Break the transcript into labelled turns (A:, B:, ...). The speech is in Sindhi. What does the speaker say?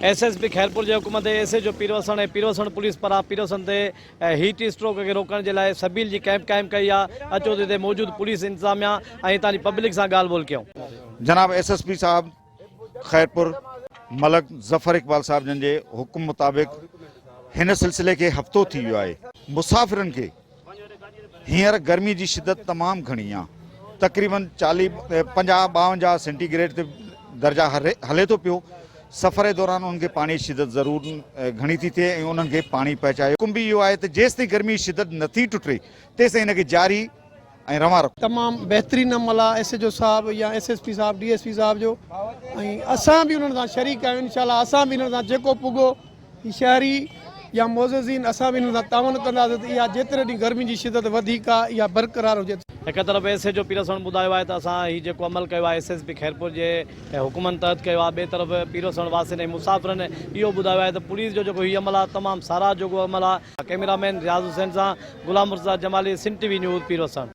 A: ايس ايس پي خيرپور جي حڪم تي S H O Pirwassan ۽ Pirwassan police پاران پيروسڻ تي هيٽ اسٽروڪ کي روڪڻ جي لاء سبيل جي ڪئمپ قائم ڪئي آهي، اچو ته هتي موجود پوليس انتظاميا ۽ هتان جي پبلڪ سان ڳالهه ٻولهه ڪيون.
B: جناب ايس ايس پي صاحب خيرپور ملڪ ظفر اقبال صاحب جن جي حڪم مطابق هن سلسلي کي هفتو ٿي ويو آهي مسافرن کي هينئر گرمي جي شدت تمام گهڻي آ تقريبن چاليهه 50 52 سينٽي گريڊ تي درجا هلي ٿو پيو سفر دوران انهن کي پاڻي جي شدت ضرور گهڻي ٿي ٿئي ۽ انهن کي پاڻي پهچايو حڪم به اهو آهي ته جيستائين گرمي جي شدت نٿي ٽٽي تيستائين هن کي جاري ۽ روان رکو.
C: تمام بهترين عمل آ ايس ايچ او صاحب يا ايس ايس پي صاحب ڊي ايس پي صاحب جو ۽ اسان به انهن سان شريڪ آهيون انشاء الله اسان به انهن سان جيڪو پڳو هي شهري يا معززين اسان به انهن سان تعاون ڪنداسين ته اها جيتري ڏينهن گرمي جي شدت وڌيڪ آهي اها برقرار هجي.
A: هڪ طرف ايس ايچ او پيرسڻ ٻڌايو آهي ته اسان هي جيڪو عمل ڪيو آهي ايس ايس پي خيرپور جي حڪمن تحت ڪيو آهي ٻئي طرف پيرسڻ واسين ۽ مسافرن اهو ٻڌايو آهي ته پوليس جو جيڪو هي عمل آهي تمام ساراهه جوڳو عمل آهي ڪئميرا مين رياض حسين سان Ghulam Murtaza Jamali Sindh T V news Pirwassan.